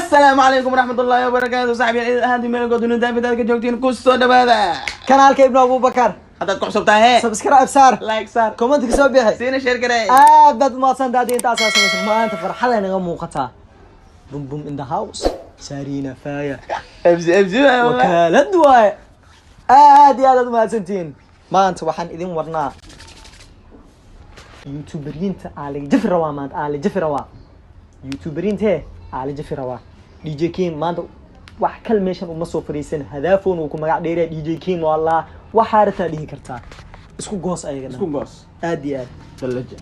Asalaamu calaykum waraxmatullaahi wabarakaatu. Saxbi ciid ahaantii, meel good dunida daafid aad ka joogtiin, ku soo dhawaada kanaalka Ibnu Abubakar. Haddaad ku cusub tahay hee, subscribe saar, like saar, comment-ka soo bixi, siina share garee. Aad baad umahadsan tahay intaasaa samaysan. Maanta farxada inaga muuqataa. Bum bum in the house, Sarina Faya. FC FC waay wallahi. Wakaalad waaye. Aad iyo aad aad umahadsantihiin. Maanta waxaan idin warnaa youtuberiinta aa laga jafi rabaa. Maanta aa la jafi rabaa youtuberiinte, aa la jafi rabaa. DJ Kim maanta wax kal meeshan uma soo fariisan. Hadaafoon uu ku magac dheeraya DJ Kim. Wallah, waxaa rataa dhihi kartaa isku goos ayaga dhan. Isku goos. Aad iyo aad. Dalaja.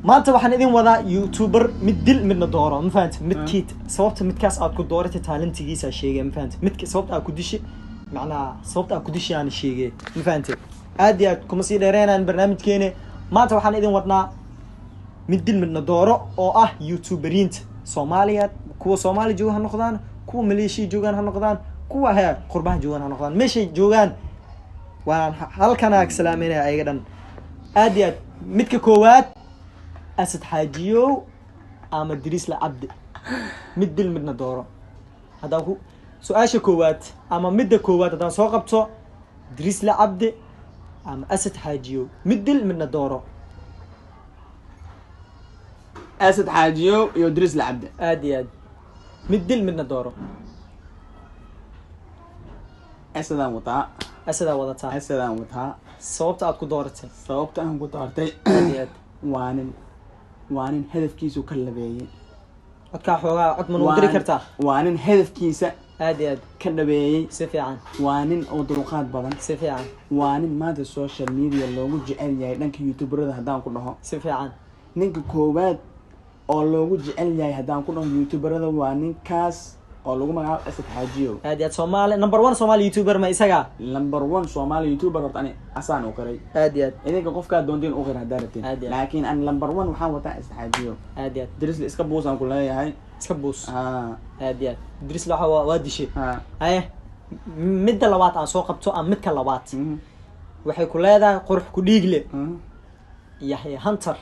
Maanta waxaan idin wadaa youtuber mid dil midna dooro, ma fahanta? Midkii sababta midkaas aad ku dooratay talentigiisa sheegay, ma fahanta? Midka sababta aad ku dishi, macnaha sababta aad ku dishi aan sheegay, ma fahante? Aad iyo aad kuma sii dheereynaan barnaamijkeena. Maanta waxaan idin wadnaa mid dil midna dooro oo ah youtuberiinta Soomaaliya. Kuwa Soomaaliya jooga ha noqdaan, kuwa Maleeshiya joogaan ha noqdaan, kuwa he qurbaha joogaan ha noqdaan, meeshay joogaan waan halkanaa ka salaameynaya ayaga dhan. Aad iyo aad. Midka koowaad, Asad Xaajiyow ama Dirisla Cabdi, mid dil midna dooro. Haddaan ku su-aasha koowaad ama midda koowaad haddaan soo qabto, Dirisla Cabdi ama Asad Xaajiyow, mid dil midna dooro. Asad Xaajiyo iyo Drisla Cabdi. Aad iyo aad, mid dil midna dooro. Asadaan wataa. Asadaa wadataa? Asadaan wataa. Sababta aad ku dooratay? Sababta aan ku doortay, Aad iyo aad. waa nin hadafkiisu ka labeeyey. Codkaa xoogaa cod ma nugu diri kartaa? Waa nin hadafkiisa Aad iyo aad. ka dhabeeyey. Si fiican. Waa nin oo dulqaad badan. Si fiican. Waa nin maanta social media loogu jecel yahay dhanka youtuberada haddaan ku dhaho. Si fiican. Ninka koowaad oo loogu jecel yahay haddaan ku dhaho youtuberada waa ninkaas oo lagu magacaabo Asad Xaajiyo. Aad iyo aad. Soomaali number one Soomaali youtuber ma isaga? Number one Soomaali youtuber horta ani asaan u qiray. Aad iyo aad. Idinka qofkaa doontiin u qir haddaa rabtiin. Aad iyo aad. Laakiin ani number one waxaan wataa Asad Xaajiyo. Aad iyo aad. Drisle iska buusaan ku leeyahay. Iska buus. Ha. Aad iyo aad. Drisle waxa waa dishay. Ha. Haye, midda labaad aan soo qabto ama midka labaad, waxay ku leedahay Qurux ku Dhiigle, Yaxya Hunter,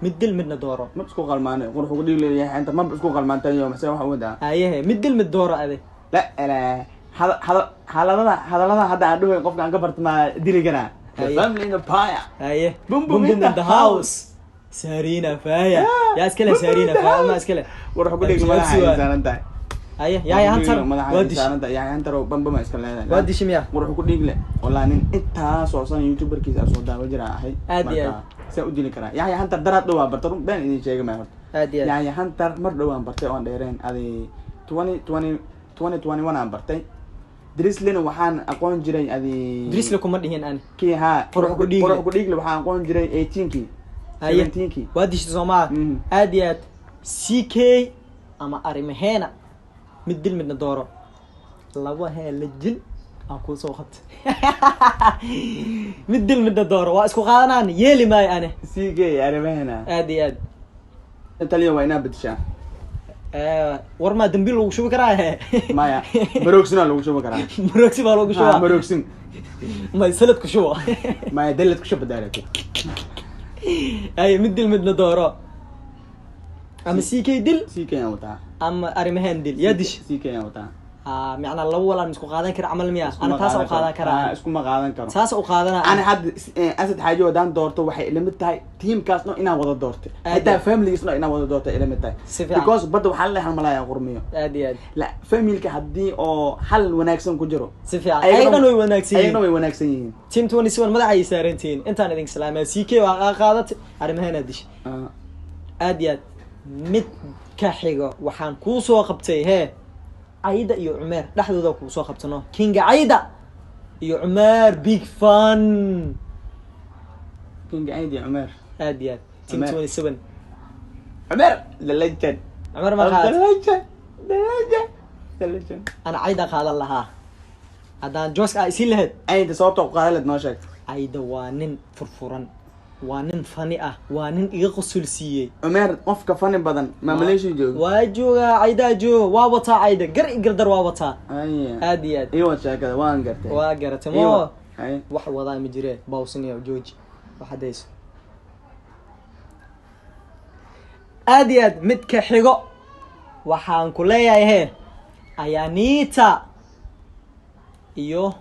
mid dil midna dooro. Ma isku qalmaane Qurux ku Dhiig leeyahay inta maba isku qalmaantayo mase waxa wadaa. Hayehe, mid dil mid dooro ade. La ilaa hada hada hadalada hadalada hadda aan dhahoy qofka aan ka barta ma dili karaa. The Haye. family in the fire. Haye. Boom boom in the house, Sarina Faya. Yaa iskale? Boom boom Sarina in the Faya ma house. iskale? Qurux ku Dhiig madaxa ay saaran tahay. Haye, Yaxya Hunter madaxa waa ay dishay. saaran tahay. Yaxya Hunter oo bambama iska leedahay. Waa dishay miya? Qurux ku Dhiig le wallahi nin intaas oo san youtuberkiisa soo daawo jira ahay. Aad iyo Marka, saan u dili karaa Yaxya Hunter? Daraad dhow waa bartay, run been idin sheegi maayo horta. Aad iyo aad. Yaxya Hunter mar dhow aan bartay oon dheereen, adi 2020, 2021 aan bartay. Drislina waxaan aqoon jiray adi Drisle kuma dhihin ani. Kii haa. Qurux ku Dhiigle. Qurux ku Dhiigle waxaan aqoon jiray 18-kii, Haye. 17-kii. Waa dishay soomaa? Aad iyo aad. CK ama Arrimaheena, mid dil midna dooro. Laba hee la jil aan kuu soo qabtay, mid dil midna dooro, waa isku qaadanaan, yeeli maayo ane. CK Arrimahena. Aad iyo aad. Taliya, waa inaa bedeshaa. War maa dambiil lagu shubi karaa he? Maya, maroogsinaa lagu shubi karaa. Maroogsi baa lagu Ha, shubaa. Maroogsin. May salad ku shubo. Maya, dalad ku shuba daarate. Ay, mid dil midna dooro, ama CK dil. CK aan wataa. Ama Arrimaheen dil, yaa dish? CK aan wataa. Ah, macnaa laba walaan isku qaadan kara camal miya? Ana taasa u qaadan karaa. Iskuma qaadan karo. Saasa u qaadana. Ani hadda Asad Xaaji haddaan doorto, waxay ila mid tahay tiimkaas no inaan wada doortay. Aad Xitaa iyo- familigiis no inaan wada doortay ila mid tahay. Si fiican. Because badda waxaa la leeyahay malaya qurmiyo. Aad iyo aad. La familka haddii oo hal wanaagsan ku jiro, Si fiican, ayaga dhan way wanaagsan ayagana yihiin. Way wanaagsan yihiin. Team 27 madaxa ay saarantihiin. Intaan idin salaamaya. CK waa qaadatay, arrimaheena dishay. Aad iyo aad. Mid ka xigo waxaan kuu soo qabtay hee, Cayda iyo Cumeer dhexdooda kuu soo qabtano. Kinga Cayda iyo Cumeer Big Fun. Kinga Cayda iyo Cumeer. Aad iyo aad, team Cumeer. 27. Cumeer the legend. Cumeer ma The qaadat? legend, the legend, the legend. Ana Cayda qaadan lahaa haddaan joyska aa isiin lahayd. Cayda sababta ku qaadan lahayd noo sheeg. Cayda waa nin furfuran, waa nin fani ah, waa nin iga qusul siiyey. Cumeer qofka fani badan ma Malaysia joogo? Waa joogaa, Caydaa jooga, waa wataa Cayda, gar i gardar waa wataa. Aye. Aad iyo aad. Iyo wad sheekada waan gartay. Waa garatay. Iyo mo wad. Aye. Wax wadaa ma jiree, bawsiniyo jooji waxadayso. Aad iyo aad. Midka xigo waxaan ku leeyahay hee. Ayanita iyo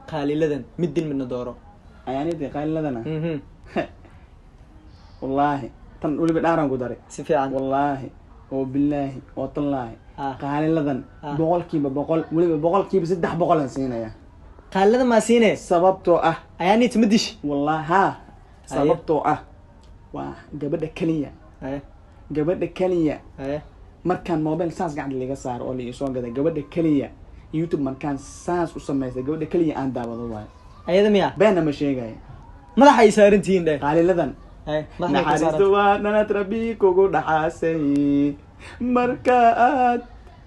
Qaaliladan, mid dil midna dooro. Ayaanidii Qaaliladana. Wallaahi tan weliba dhaaraan ku daray. Si fiican. Wallaahi oo bilaahi oo tallaahi, Qaaliladan 100%, weliba 300% aan siinaya. Qaalilada maa siine? Sababtoo ah Ayanita ma dish? Wallahi ha, sababtoo ah waa gabadha keliya, gabadha keliya markaan mobile saas gacanta liga saaro oo la iisoo gaday, gabadha keliya YouTube markaan saas u samaystay, gabadha keliya aan daawado waayo. Ayada miya? Beena ma sheegaya. Madaxa ay saarantihiin dheh. Qaaliladan. Haye, madaxa ay ka Naxariistu saaran. waa dhanad Rabbi kugu dhaxaasay marka aad,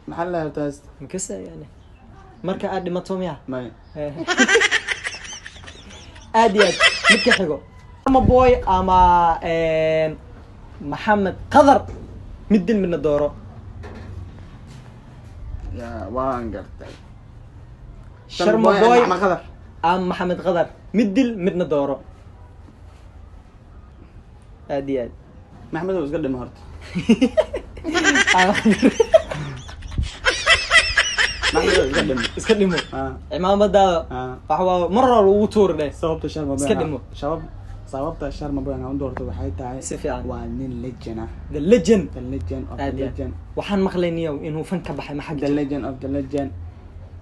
maxaa la taas? Makasa yani marka aad dhimato miya? May. Aad iyo aad. Midka xigo, ama Boy ama Maxamed Qadar, mid dil midna dooro. Ya, waan gartay. Sharma Boy Maxamed Qadar. ama Maxamed Qadar, mid dil midna dooro. Aad iyo aad. Maxamed oo iska dhimo horta. Ama Qadar. Maxamed oo iska dhimo. Iska dhimo. Ah. Cimaamadaada. Ah. Waxa waa mar hore lagu tuur dheh. Sababta Sharma Boy Iska dhimo. Sababta Sharma Boy aan u doorto waxay tahay Si fiican. waa nin legend ah. The legend. The legend of the Aad iyo aad. legend. Waxaan maqlay niyow inuu fan ka baxay, maxaa The jira? legend of the legend.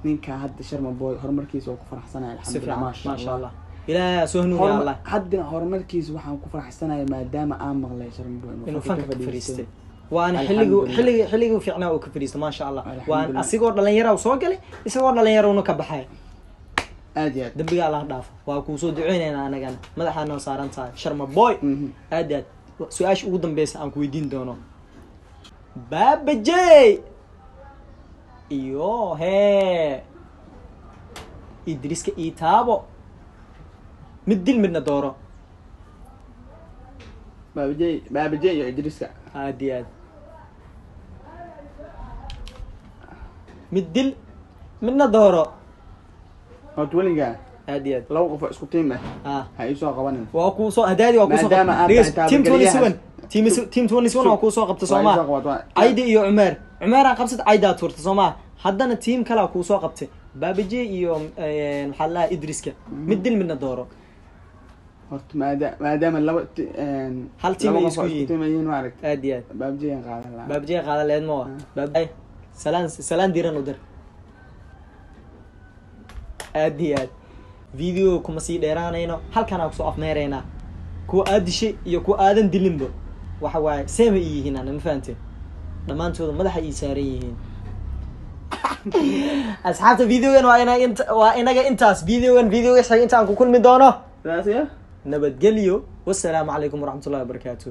Ninka hadda Sharma Boy horumarkiisa waa ku faraxsanaya. Si Alxamdulillah. fiican. Maasha Maasha Allah. Allah, Ilaahay soo hanuuniya. Allah. Haddana horumarkiisa waxaan ku faraxsanaya maadaama aan maqlay Sharma Boy inuu fanka ka fariistay, waana Alxamdulillah. xilligu xilligi xilligii fiicnaa uu ka fadhiistay, maasha Allah. Waan Alxamdulillah. asigoo dhalinyara soo galay, isagoo dhalinyarowna ka baxay. Aad iyo aad. Dambiga Allah dhaafo, waa kuu soo duceynaynaa anagana, madaxaa noo saaran tahay, Sharma Boy. Aad iyo aad. Su-aasha ugu dambeysa aan ku weydiin doono, Baaba J iyo hee Idriska Itaabo, mid dil midna dooro. Baabajey, Baabajey iyo Idriska. Aad iyo aad. Mid dil midna dooro. Horta weligaa Aad iyo aad. laba qof oo isku tiim ah ha iisoo qabanin. Waa kuu soo hadaadi, waa kuusoo. Maadaama aad tahay Team 27, team 27 waa kuusoo qabta. Waa Soomaa? iisoo qabat, Caydi iyo Cumeer, Cumeeraan qabsad, Caydaa tuurta soomaa? Haddana team kalaa kuusoo qabtay, Baabaje iyo maxaa la dhahaa, Idriska, mid dil midna dooro. Horta maadaama laba Hal team laba ay qof isku oo isku yihiin. team ay yihiin, ma aragta. Aad iyo aad. Baabajey aan qaadan lahaa. Baabaje qaada leed ma waa salaan, salaan diiran u dir. Aad iyo aad. Video kuma sii dheeraanayno, halkan aan kusoo afmeeraynaa. Kuwa aad dishay iyo kuwa aadan dilinba waxa waaye same ay yihiin, ana ma fahanteen, dhammaantooda madaxa ii saaran yihiin. Asxaabta, videogan waa ina int waa inaga intaas. Videogan videoga xiga intaan ku kulmi doono, Sidaas iyo nabadgelyo. Wasalaamu calaykum waraxmatullahi wabarakaatu.